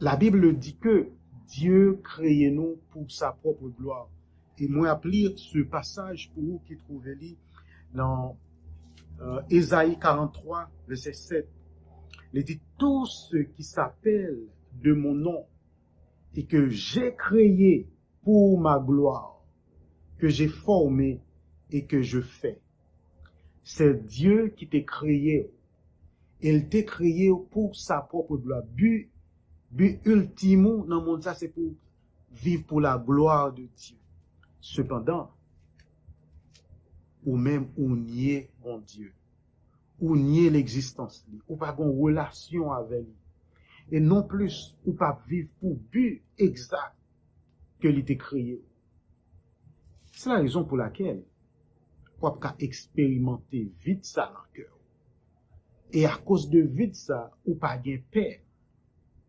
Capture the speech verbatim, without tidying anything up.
La Bible dit que Dieu créé nous pour sa propre gloire. E mwen ap li se pasaj pou ou ki twouve li nan euh, Ezayi karant twa, vèsè sèt. Li di, tous ceux qui s'appellent de mon nom et que j'ai créé pour ma gloire, que j'ai formé et que je fais. C'est Dieu qui te créé. Il te créé pour sa propre gloire. Bi, bi iltim ou nan mond sa, se pou viv pou la gloire de Dieu. Sepandan, ou menm ou nye Bondye. Ou nye legzistans li. Ou pa gen relasyon avè li. E non plis, ou pa viv pou bi egzak ke li te kreye. Se la rezon pou lakèl w ap ka eksperimante vid sa nan kè w. E akoz de vid sa, ou pa gen pè